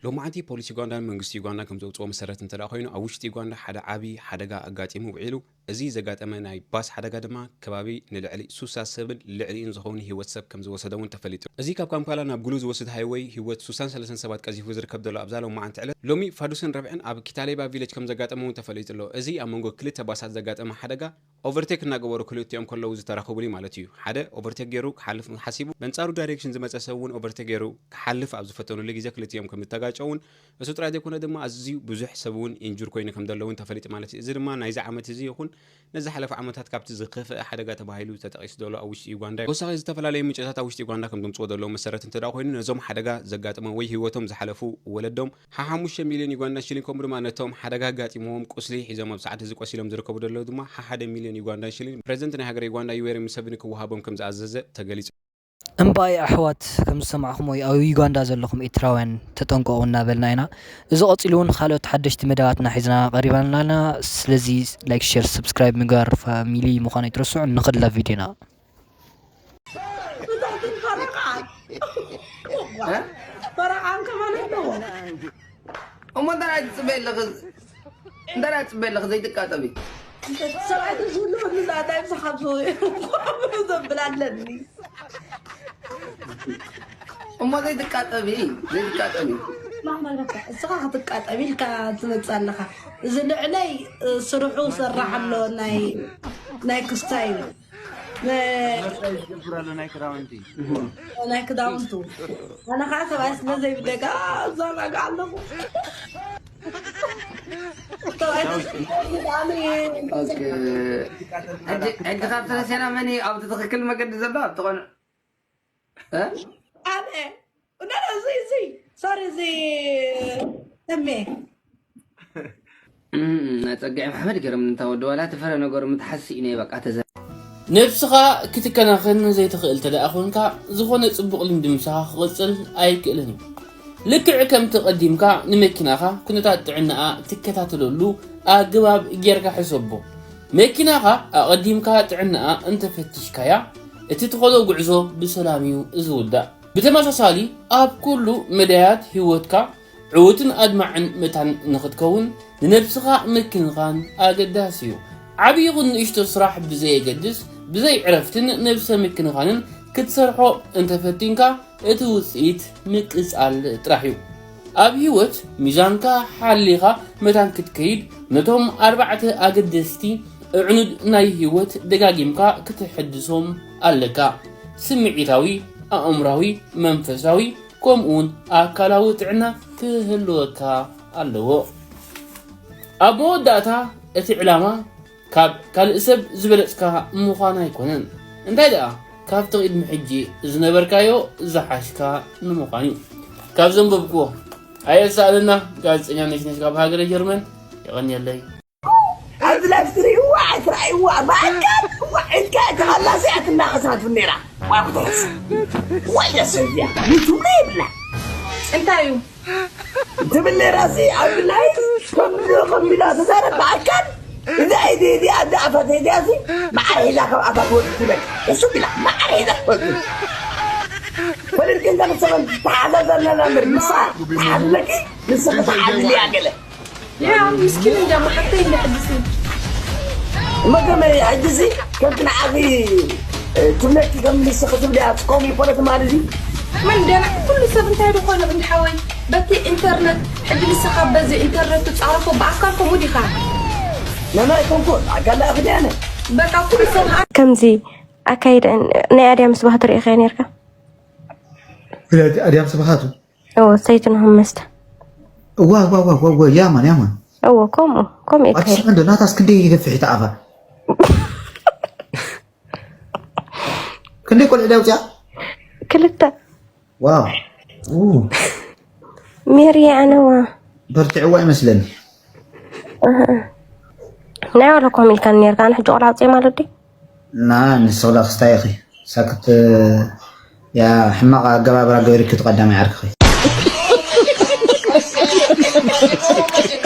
ሎማዓንቲ ፖሊስ ዩጋንዳን መንግስቲ ዩጋንዳ ከም ዘውፅኦ መሰረት እንተ ደኣ ኮይኑ፣ ኣብ ውሽጢ ዩጋንዳ ሓደ ዓብዪ ሓደጋ ኣጋጢሙ ውዒሉ። እዚ ዘጋጠመ ናይ ባስ ሓደጋ ድማ ከባቢ ንልዕሊ ሱሳ ሰብን ልዕሊኡን ዝኸውን ህይወት ሰብ ከም ዝወሰደ እውን ተፈሊጡ። እዚ ካብ ካምፓላ ናብ ጉሉ ዝወስድ ሃይወይ ህይወት ሱሳን ሰለስተን ሰባት ቀዚፉ ዝርከብ ዘሎ ኣብዛ ሎማዓንቲ ዕለት፣ ሎሚ ፋዱስን ረብዕን ኣብ ኪታሌባ ቪሌጅ ከም ዘጋጠመ እውን ተፈሊጡ ኣሎ። እዚ ኣብ መንጎ ክልተ ባሳት ዘጋጠመ ሓደጋ ኦቨርቴክ እናገበሩ ክልቲኦም ከለዉ ዝተራኸቡሉ ማለት እዩ። ሓደ ኦቨርቴክ ገይሩ ክሓልፍ ሓሲቡ፣ በንጻሩ ዳይሬክሽን ዝመጸ ሰብ እውን ኦቨርቴክ ገይሩ ክሓልፍ ኣብ ዝፈተኑሉ ግዜ ክልቲኦም ከም ዝተጋጨውን፣ እሱ ጥራይ ዘይኮነ ድማ ኣዝዩ ብዙሕ ሰብ እውን ኢንጁር ኮይኑ ከም ዘሎ እውን ተፈሊጡ ማለት እዩ። እዚ ድማ ናይዚ ዓመት እዚ ይኹን ነዚ ሓለፈ ዓመታት ካብቲ ዝኸፍአ ሓደጋ ተባሂሉ ተጠቒሱ ዘሎ ኣብ ውሽጢ ዩጋንዳ እዩ። ተወሳኺ ዝተፈላለዩ ምንጭታት ኣብ ውሽጢ ዩጋንዳ ከም ዘምጽኦ ዘለዉ መሰረት እንተ ደኣ ኮይኑ፣ ነዞም ሓደጋ ዘጋጠመ ወይ ህይወቶም ዝሓለፉ ወለዶም ሓሓሙሽተ ሚልዮን ዩጋንዳ ሽሊን ከምኡ ድማ ነቶም ሓደጋ ኣጋጢምዎም ቁስሊ ሒዞም ኣብ ሰዓት እዚ ቆሲሎም ዝርከቡ ዘለዉ ድማ ሓሓደ ሚልዮን ዩጋንዳ ሽሊን ፕሬዚደንት ናይ ሃገረ ዩጋንዳ ዩዌሪ ሙሰቪኒ ክወሃቦም ከም ዝኣዘዘ ተገሊጹ። እምባይ ኣሕዋት፣ ከም ዝሰማዕኹሞ ኣብ ዩጋንዳ ዘለኹም ኤርትራውያን ተጠንቀቑ እናበልና ኢና። እዚ ቀጺሉ እውን ካልኦት ሓደሽቲ መደባትና ሒዝና ቀሪባና ኣለና። ስለዚ ላይክ፣ ሼር፣ ሰብስክራይብ ምግባር ፋሚሊ ምዃኑ ኣይትረስዑ። ንኽድላ ቪድዮና። ፈረቃን ከማን ኣለዎ። እሞ እንታይ ትጽበይ ኣለኺ? እንታይ ትጽበይ ኣለኺ? ዘይትቃጠቢ። ሰብኣይ ተዝህሉ ንዛ እንታይ ምሳኻ ዘብል ኣለኒ። እሞ ዘይትቃጠቢ፣ ዘይትቃጠቢ። ማማ በቃ እስኻ ክትቃጠቢ ኢልካ ትመጽእ ኣለኻ። እዚ ልዕለይ ስርሑ ሰራሕ ኣሎ ናይ ናይ ክስታይ እዩ። ዝገብራሉ ናይ ክዳውንቲ ናይ ክዳውንቱ ኣነ ከዓ ሰብኣይ ስለ ዘይብለይ ከዓ እዛናጋ ኣለኹ። ሕጂ ካብ ተነሲና መን ኣብ ትኽክል መገዲ ዘሎ ኣብቲ ቆልዑ ኣነ እነ እዚ እዚ ሶሪ እዚ ተሜ ናይ ጸግዒ ማሕመድ ገይሮም እንታ ወዲ ዋላ ተፈረ ነገሩ ምትሓስ ስኢነ በቃ ተዘ ነብስኻ ክትከናኸን ዘይትኽእል ተደኣ ኾንካ ዝኾነ ጽቡቕ ልምዲ ምሳኻ ክቕጽል ኣይክእልን እዩ። ልክዕ ከምቲ ቀዲምካ ንመኪናኻ ኩነታት ጥዕናኣ ትከታተለሉ ኣገባብ ጌርካ ሕሰቦ። መኪናኻ ኣቐዲምካ ጥዕናኣ እንተፈቲሽካያ እቲ ትኸዶ ጉዕዞ ብሰላም እዩ ዝውዳእ። ብተመሳሳሊ ኣብ ኩሉ መዳያት ህይወትካ ዕዉትን ኣድማዕን መታን ንኽትከውን ንነብስኻ ምክንኻን ኣገዳሲ እዩ። ዓብዪ ይኹን ንእሽቶ ስራሕ ብዘየገድስ ብዘይ ዕረፍትን ነብሰ ምክንኻንን ክትሰርሖ እንተፈቲንካ እቲ ውፅኢት ምቅፃል ጥራሕ እዩ። ኣብ ህይወት ሚዛንካ ሓሊኻ መታን ክትከይድ ነቶም ኣርባዕተ ኣገደስቲ ኣዕኑድ ናይ ህይወት ደጋጊምካ ክትሕድሶም ኣለካ። ስምዒታዊ፣ ኣእምራዊ፣ መንፈሳዊ ከምኡውን ኣካላዊ ጥዕና ክህልወካ ኣለዎ። ኣብ መወዳእታ እቲ ዕላማ ካብ ካልእ ሰብ ዝበለጽካ ምዃን ኣይኮነን። እንታይ ደኣ ካብቲ ቅድሚ ሕጂ ዝነበርካዮ ዝሓሽካ ንምዃን እዩ። ካብ ዘንበብክዎ ኣየሳእነና። ጋዜጠኛ ነሽነሽ ካብ ሃገረ ጀርመን። የቐንየለይ። ኣብዚ ላይፍ ትርእይዋ ኣይትረኣይዋ ብኣካል እዋ ኢልካ እቲ ኸላሲ ኣትናኸሳት ነራ ዋጉተስ ወይ ደሰያ ዩቱብ የብላ እንታይ እዩ ትብል ነራ ሲ ኣብ ላይፍ ከምዚ ከቢላ ተዛረብ ብኣካል እዛ ኢደ እዚኣ እዛ ኣፋት እዚኣ ሲ መዓር ሒዛ ካብ ኣፋት ወዲ ትበል እሱ ቢላ መዓር ሒዛ ወዲ ፈለጥክን ከምሰበን ተሓዛዘልና ምር ንሳ ተሓዝለኪ ንስኺ ተሓዝልያ ገለ ያ ምስኪን እንዳ መሓተይ እንዳ ሕድሲ መገመ ሕጅዚ ከምቲ ንዓኺ ትብለኪ ከም ንስኺ ትብልያ ትቆሚ ይኮነ ትማል እዚ መን ደና ኩሉ ሰብ እንታይ ዝኾነ እንድሓወይ በቲ ኢንተርነት ሕጂ ንስኻ በዚ ኢንተርነት ትጻረፎ ብኣካል ከምኡ ዲኻ ነና ይኮንኩ ኣጋላ ኣኽዲ ኣነ በቃ ኩሉ ሰብ ከምዚ ኣካይደን ናይ ኣድያም ስብሃቱ ርኢኻዮ ነርካ ኣድያም ስብሃቱ እዎ ሰይትንኹም መስተ እዋ እዋ እዋ እዋ እዋ ያማን ያማን እዎ ከምኡ ከምኡ እዩ ኣቲ ክብል ስምዕን ዶ ናታስ ክንደይ ይገፍሕ ይተኣፋ ክንደይ ቆልዕ ዳውፅያ ክልተ ዋው ኡ፣ ሜሪ ኣነዋ በርቲዕዋ ይመስለኒ ናይ ዋላ ኮም ኢልካኒ ነርካ ኣነ ሕጂ ቆልዓ ኣውፅየ ማለት ድዩ እና ንስኽላ ክስታይ ኢኺ ሳክት ያ ሕማቕ ኣገባብራ ገይርኪ እቲ ቀዳማይ ዓርክኺ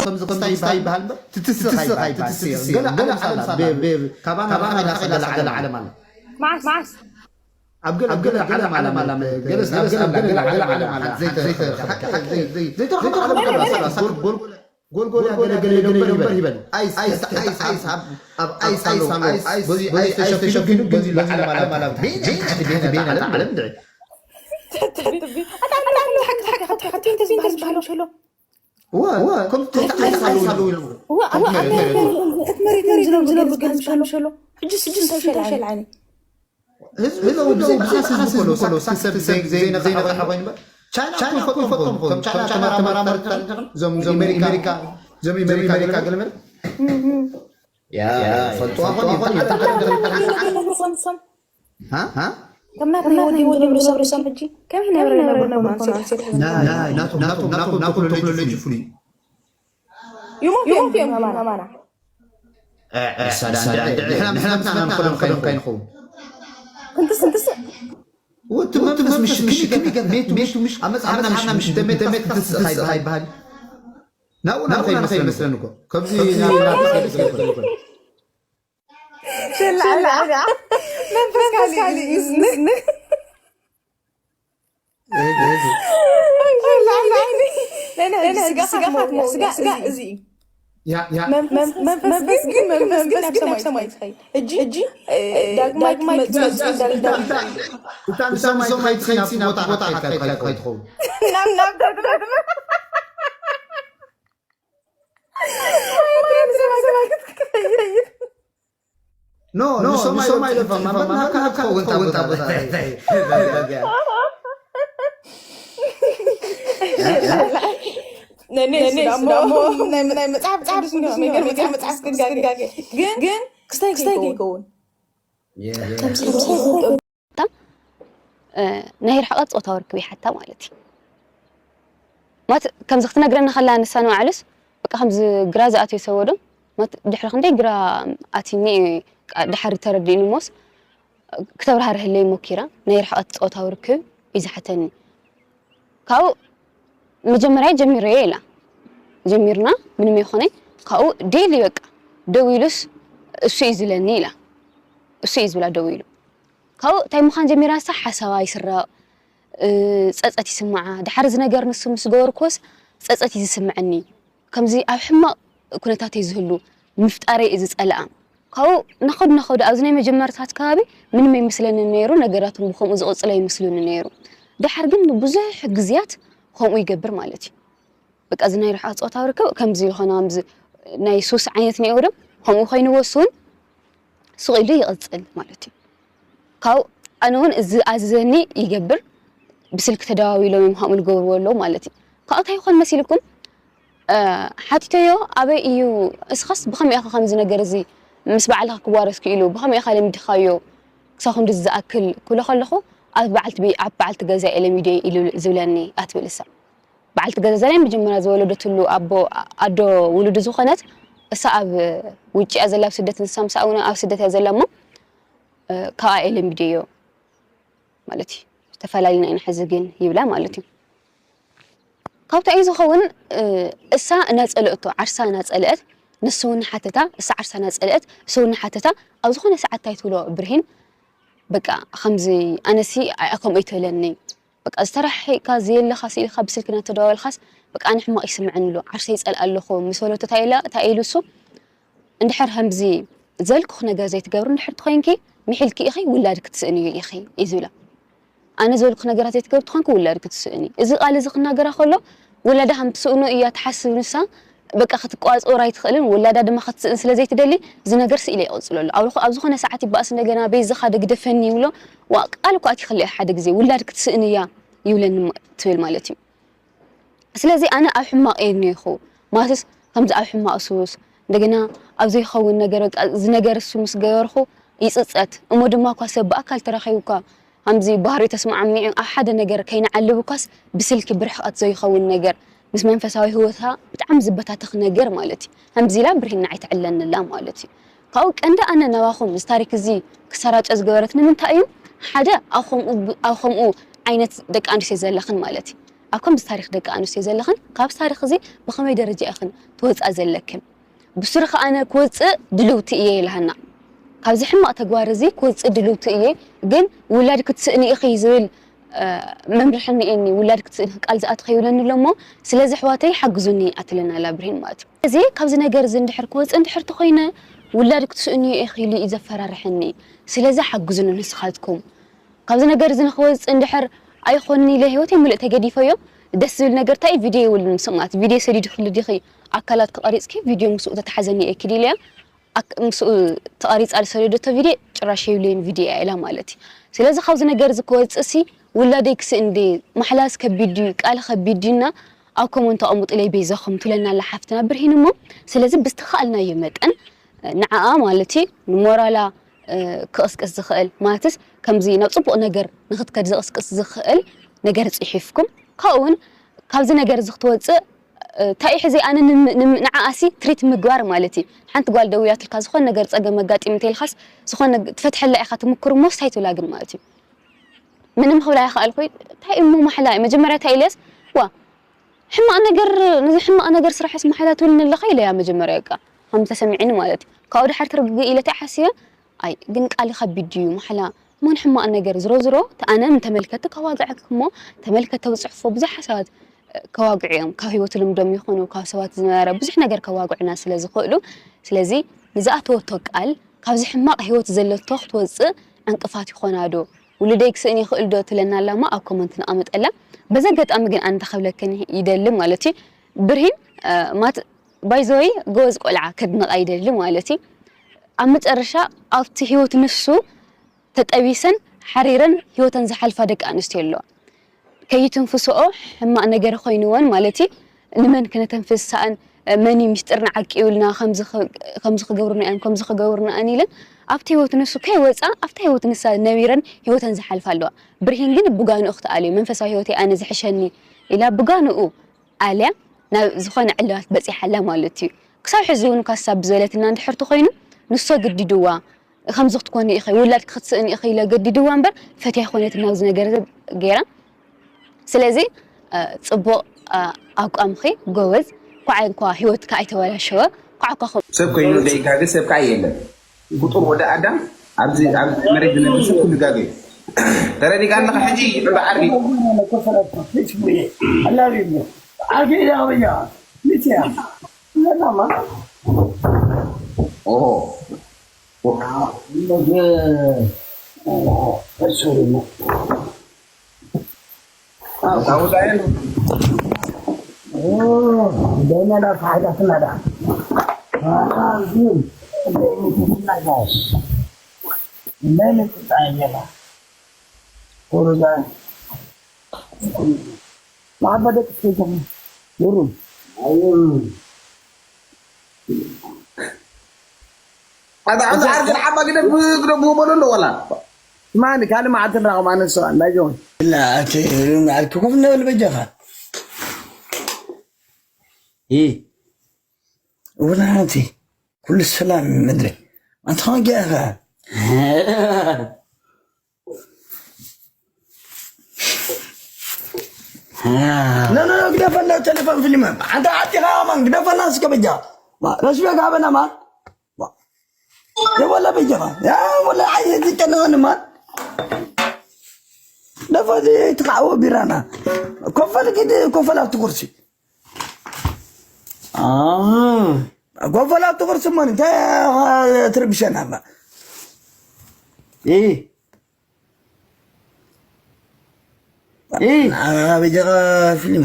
ከምዚ ክስታይ ይበሃል እምበር ትትስኽ ኣይበሃል ትትስኽ ገለ ዓለም ሳላ ካባና ርሓቕ ኢላ ሳላ ገለ ዓለም ኣላ ማስ ማስ ኣብ ገለ ኣብ ገለ ዓለም ዓለም ዓለም ገለ ኣብ ገለ ኣብ ገለ ዓለም ዓለም ሓንቲ ዘይተ ዘይተኸተለ ጎልጎል ጎልጎል ገለ ገለ ገለ ይበል። ኣይስ ኣይስ ኣይስ ኣብ ኣብ ኣይስ ኣሎ። ኣይስ በዚ ኣይስ ተሸፊኑ ግን በዚ ዓለም ዓለም ቤን ቤን ዓለም ድዒ ሕጂ ሕጂ እንታይ ሸልዓኒ? ህዝቢ ህዝቢ ብዘይ ብዘይ ሰብ ዘይነቕሓ ኮይኑ በር ቻይና እኮ ይፈጥሙ ይፈጥሙ ከም ቻይና ተመራመርታ እዞም እዞም ኣሜሪካ እዞም ኣሜሪካ ገለመለ ያ ፈልጡ ኣኾን ይፈልጡ ከምና ከመይ ወዲ ወዲ ብርሶም ብርሶም ሕጂ ከመይ ናይ ወረና ብርኮም ኣንሴት ናቶም ናቶም ናቶም ቴክኖሎጂ ፍሉይ ይሞት እዮም ኣማና ንሕና ንሕና ንኸዶም ከይንኸውን ክንትስ እንትስ ወቲ መንፈስ ምሽ ምሽ ከሚገ ሜቱ ምሽ ምሽ ኣብ መጽሓፍና ምሽ ምሽ ደሜት ደሜት ትስኻ ይበሃል ናብኡ ናብኡ ናብኡ ይመስለኒ እኮ ከምዚ ሸላዕላ መንፈስ ካልእ እዩ ስጋ ስጋ እዚ መንፈስ ግን መንፈስ ግን ናብ ሰማይ ትኸይድ ሕጂ ዳግማይ ክትመፅእ እንዳልዳ እታ ንሰማይ ትኸይድ ናብቲ ቦታ ከይትኸውን ናብ ናብ ኖ ንሶማይ ለፋ ማንበር ናካ ክትኸውን ታ ቦታ ናይ መፅሓፍ ቅዱስ ነገር መፅሓፍ ቅዱስ ግን ክስታይ ክስታይ ይኸውን ናይ ርሕቐት ፆታዊ ርክብ ይሓታ ማለት እዩ። ማለት ከምዚ ክትነግረኒ ከላ ንሳ ንባዕሉስ በቃ ከምዚ ግራ ዝኣትዮ ሰበ ዶ ማለት ድሕሪ ክንደይ ግራ ኣትኒ እዩ ድሓር ተረዲእኒ እሞስ ክተብራህርህለይ ሞኪራ ናይ ርሕቐት ፆታዊ ርክብ እዩ ዝሓተኒ። ካብኡ መጀመርያ ጀሚረዮ ኢላ ጀሚርና ምንም ይኾነ ካብኡ ዴሊ በቃ ደው ኢሉስ እሱ እዩ ዝለኒ ኢላ እሱ እዩ ዝብላ ደው ኢሉ ካብኡ እንታይ ምዃን ጀሚራ ንሳ ሓሳባ ይስረቕ፣ ጸጸት ይስምዓ። ድሓር እዚ ነገር ንሱ ምስ ገበርክዎስ ጸጸት እዩ ዝስምዐኒ። ከምዚ ኣብ ሕማቕ ኩነታት እየ ዝህሉ፣ ምፍጣረይ እየ ዝጸልኣ። ካብኡ ናኸዱ ናኸዱ ኣብዚ ናይ መጀመርታት ከባቢ ምንም ኣይመስለንን ነይሩ፣ ነገራት እውን ብኸምኡ ዝቕጽል ኣይመስሉኒ ነይሩ። ድሓር ግን ንብዙሕ ግዝያት ኸምኡ ይገብር ማለት እዩ። በቃ እዚ ናይ ርሕቐት ፆታዊ ርክብ ከምዚ ይኾን ከምዚ ናይ ሱስ ዓይነት እኒኦ ዶ ከምኡ ኮይንዎ እሱ እውን ስቕ ኢሉ ይቕፅል ማለት እዩ። ካብኡ ኣነ እውን ዝኣዘዘኒ ይገብር ብስልኪ ተደዋዊሎም እዮም ከምኡ ዝገብርዎ ኣለዉ ማለት እዩ። ካብኡ እንታይ ይኾን መሲልኩም ሓቲተዮ ኣበይ እዩ እስኻስ ብኸመይ ኢኻ ከምዚ ነገር እዚ ምስ ባዕልኻ ክዋረስ ክኢሉ ብኸመይ ኢኻ ለሚድኻዮ ክሳብ ክንድዚ ዝኣክል ክብሎ ከለኹ ኣብ በዓልቲ ገዛ እየ ለሚደዮ ኢሉ ዝብለኒ እያ ትብል እሳ። በዓልቲ ገዛ እዛ ናይ መጀመርያ ዝወለደትሉ ኣቦ ኣዶ ውሉዱ ዝኾነት እሳ ኣብ ውጭ እያ ዘላ ኣብ ስደት ንሳ ምሳእ እውን ኣብ ስደት እያ ዘላ እሞ ካብኣ እየ ለሚደዮ ማለት እዩ ተፈላሊና ኢና ሕዚ ግን ይብላ ማለት እዩ ካብታ እዩ ዝኸውን እሳ እናፀለእቶ ዓርሳ እናፀለአት ንሱ እውን ሓተታ እሳ ዓርሳ እናፀለአት እሱ እውን ሓተታ ኣብ ዝኾነ ሰዓት እንታይ ትብሎ ብርሂን በቃ ከምዚ ኣነሲ ከምኡ ይትብለኒ በቃ ዝተራሓሒቅካ ዘየለኻ ስኢልካ ብስልኪ እናተደዋወልካስ በቃ ኣነ ሕማቕ ይስምዐኒ ኣሎ ዓርሰይ ይጸልኣ ኣለኹ ምስ በለቶ እንታይ ኢላ እንታይ ኢሉ እሱ እንድሕር ከምዚ ዘልኩኽ ነገር ዘይትገብሪ እንድሕር ተኾይንኪ ምሒልኪ ኢኺ ውላድኪ ትስእንዮ ኢኺ እዩ ዝብላ ኣነ ዝበልኩ ነገራት ዘይትገብሪ ተኾንኪ ውላድኪ ትስእኒ እዚ ቃል እዚ ክናገራ ከሎ ውላዳ ከም ትስእኖ እያ ትሓስብ ንሳ በቃ ክትቋፅር ኣይትኽእልን ውላዳ ድማ ክትስእን ስለ ዘይትደሊ እዚ ነገር ስኢለ ይቕፅለሉ ኣብ ዝኾነ ሰዓት ይበኣስ እንደገና በይዝኻ ደግደፈኒ ይብሎ ዋ ቃል እኳ ኣትይክለይ ሓደ ግዜ ውላድ ክትስእን እያ ይብለኒ ትብል ማለት እዩ ስለዚ ኣነ ኣብ ሕማቕ እየ እኒኹ ማለትስ ከምዚ ኣብ ሕማቕ ሱስ እንደገና ኣብ ዘይኸውን ነገር በቃ እዚ ነገር እሱ ምስ ገበርኹ ይፅፀት እሞ ድማ እኳ ሰብ ብኣካል ተራኺቡ እኳ ከምዚ ባህሪኡ ተስማዕሚዑ ኣብ ሓደ ነገር ከይንዓልብ እኳስ ብስልኪ ብርሕቐት ዘይኸውን ነገር ምስ መንፈሳዊ ህይወታ ብጣዕሚ ዝበታተኽ ነገር ማለት እዩ። ከምዚ ኢላ ብርሂን ንዓይ ትዕለኒ ኣላ ማለት እዩ። ካብኡ ቀንዲ ኣነ ናባኹም እዚ ታሪክ እዚ ክሰራጨ ዝገበረት ንምንታይ እዩ? ሓደ ኣብ ከምኡ ኣብ ከምኡ ዓይነት ደቂ ኣንስትዮ ዘለኽን ማለት እዩ። ኣብ ከምዚ ታሪክ ደቂ ኣንስትዮ ዘለኽን ካብዚ ታሪክ እዚ ብኸመይ ደረጃ ኢኽን ትወፅኣ ዘለክን? ብስሩ ከኣ ኣነ ክወፅእ ድልውቲ እየ ኢላሃና። ካብዚ ሕማቕ ተግባር እዚ ክወፅእ ድልውቲ እየ፣ ግን ውላድ ክትስእኒ ኢኺ ዝብል መምርሒ እኒኤኒ። ውላድ ክትስእኒ ቃል ዝኣትኸ ይብለኒ ኣሎ እሞ፣ ስለዚ ኣሕዋተይ ሓግዙኒ ኣትለና ኣላ ብርሂን ማለት እዩ። እዚ ካብዚ ነገር እዚ እንድሕር ክወፅእ እንድሕር ተኾይነ፣ ውላድ ክትስእኒ ኢኺ ኢሉ እዩ ዘፈራርሐኒ። ስለዚ ሓግዙኒ ንስኻትኩም። ካብዚ ነገር እዚ ንክወፅእ እንድሕር ኣይኾንኒ ኢለ ህይወተይ ምልእ ተገዲፈዮ። ደስ ዝብል ነገር እንታይ እዩ? ቪድዮ የብሉን ምስኡ ማለት ቪድዮ ሰዲድክሉ ዲኺ ኣካላት ክቐሪፅኪ ቪድዮ ምስኡ ተተሓዘኒ እየ ኪድ ኢለያ። ኣክ- ምስኡ ተቐሪፃ ዝሰደደቶ ቪድዮ ጭራሽ የብለይን ቪድዮ እያ ኢላ ማለት እዩ። ስለዚ ካብዚ ነገር እዚ ክወፅእ ሲ ውላደይ ክስእን ድየ? ማሕላስ ከቢድ ድዩ? ቃል ከቢድ ድዩና? ኣብ ኮመንት ኣቐምጡለይ በይዛኹም ትብለና ኣላ ሓፍትና ብርሂን እሞ። ስለዚ ብዝተኻእልናዮ መጠን ንዓኣ ማለት እዩ ንሞራላ ክቕስቅስ ዝኽእል ማለትስ ከምዚ ናብ ፅቡቕ ነገር ንክትከድ ዝቕስቅስ ዝኽእል ነገር ፅሒፍኩም ካብኡ እውን ካብዚ ነገር እዚ ክትወፅእ እንታይ እዩ ሕዚ ኣነ ንዓኣሲ ትሪት ምግባር ማለት እዩ። ሓንቲ ጓል ደዊላትልካ ዝኾነ ነገር ፀገም ኣጋጢሙ እንተልካስ ዝኾነ ትፈትሐላ ኢኻ ትምክር እሞ ስታይ ትብላ ግን ማለት እዩ። ምንም ክብላ ይኽኣልኩ እንታይ እሞ ማሕላ እዩ መጀመርያ እንታይ ኢለስ ዋ ሕማቕ ነገር ነዚ ሕማቕ ነገር ስራሕስ ማሕላ ትብልኒ ኣለኻ ኢለያ መጀመርያ እቃ ከም ተሰሚዕኒ ማለት እዩ። ካብኡ ድሓር ትርግእ ኢለ እንታይ ሓሲበ ኣይ ግን ቃሊ ከቢድ ድዩ ማሕላ መን ሕማቕ ነገር ዝሮ ዝሮ ኣነ ምተመልከቲ ከዋግዐክ እሞ ተመልከት ተብፅሕፎ ብዙሓት ሰባት ከዋግዑ እዮም ካብ ህይወት ልምዶም ይኹኑ ካብ ሰባት ዝነበረ ብዙሕ ነገር ከዋግዑና ስለ ዝኽእሉ ስለዚ ንዝኣተወቶ ቃል ካብዚ ሕማቕ ህይወት ዘለቶ ክትወፅእ ዕንቅፋት ይኾና ዶ ውሉደይ ክስእን ይኽእል ዶ ትብለና ኣላ እሞ ኣብ ኮመንት ንኣምጠላ በዚ ኣጋጣሚ ግን ኣነ እንታይ ክብለክን ይደሊ ማለት እዩ ብርሂን ማት ባይዘወይ ጎበዝ ቆልዓ ከድንቓ ይደሊ ማለት እዩ ኣብ መጨረሻ ኣብቲ ህይወት ንሱ ተጠቢሰን ሓሪረን ህይወተን ዝሓልፋ ደቂ ኣንስትዮ ኣለዋ። ከይትንፍስኦ ሕማቕ ነገር ኮይንወን ማለት እዩ። ንመን ክነተንፍስ ሰኣን መን እዩ ሚስጥርና ዓቂቡልና ከምዚ ክገብሩና እዮም ከምዚ ክገብሩና እን ኢለን ኣብቲ ህይወት ንሱ ከይወፃ ኣብታ ህይወት ንሳ ነቢረን ህይወተን ዝሓልፋ ኣለዋ። ብርሂን ግን ብጋንኡ ክትኣልዩ መንፈሳዊ ህይወተይ ኣነ ዝሕሸኒ ኢላ ብጋንኡ ኣልያ ናብ ዝኾነ ዕላባት በፂሓ ኣላ ማለት እዩ። ክሳብ ሕዚ እውን እኳ እሳ ብዝበለትና እንድሕር ተኾይኑ ንሱ ኣገዲድዋ፣ ከምዚ ክትኮኒ ኢኺ፣ ውላድኪ ክትስእኒ ኢኺ ኢሉ ኣገዲድዋ እምበር ፈትያ ኣይኮነትን ናብዚ ነገር እዚ ገይራ። ስለዚ ፅቡቕ ኣቋምኺ ጎበዝ፣ ኳዕ እንኳ ህይወትካ ኣይተበላሸወ፣ ኳዕ እኳ ከም ሰብ ኮይኑ ደይጋገ ሰብ ከዓ የለን። ፍጡር ወደ ኣዳም ኣብዚ ኣብዚ መሬት ዝነብር ሰብ ክጋገ እዩ። ተረዲእካ ኣለኻ ሕጂ ዕምበ ዓርቢ ኮፈረታ ፊት ብዬ አላሪም አልጌዳ በያ ሚትያ ለናማ ኦሆ ደመና ፋይዳትና ዳ ግን ለምን ትጣየላ ኮሮዛ ማበደቅ ሴተም ኑሩን ኣታ ኣታ ዓርገን ሓባ ግደፍ ግደፍ በሎ ኣሎ ወላ ማን ካልእ መዓልቲ ንራኸብ ኣነሰ እንዳጆን لا أتي أركبكم نبل بجفا إيه ولا أنت كل السلام مدري أنت هون جافا لا لا لا ግደፈና ተለፈን ፊልም ኣንተ ዓጢኻ ማን ግደፈና እስከ በጃ ረስቤ ጋበና ማን የወላ በጃኻ ወላ ዓየ ዝጨነቐኒ ማን ደፈ ትኻዕዎ ቢራና ኮፈል ግድ ኮፈል ኣብቲ ኩርሲ ኮፈል ኣብቲ ኩርሲ ማን እንታይ ትርብሸና إيه ኣበጀኻ ፊልም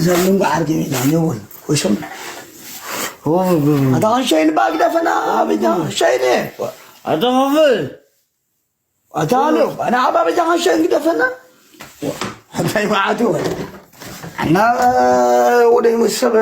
ዘምን ዓርገ ሜዳ ነውን ወሽም ኣታ ኸንሸይን ባግደፈና ኣበጃ ኸንሸይን ኣታ ኸፍል ኣታ ኣሉ ኣና ኣባ በጃ ኸንሸይን ግደፈና እንታይ መዓቱ ኣና ወደ ምስ ሰብ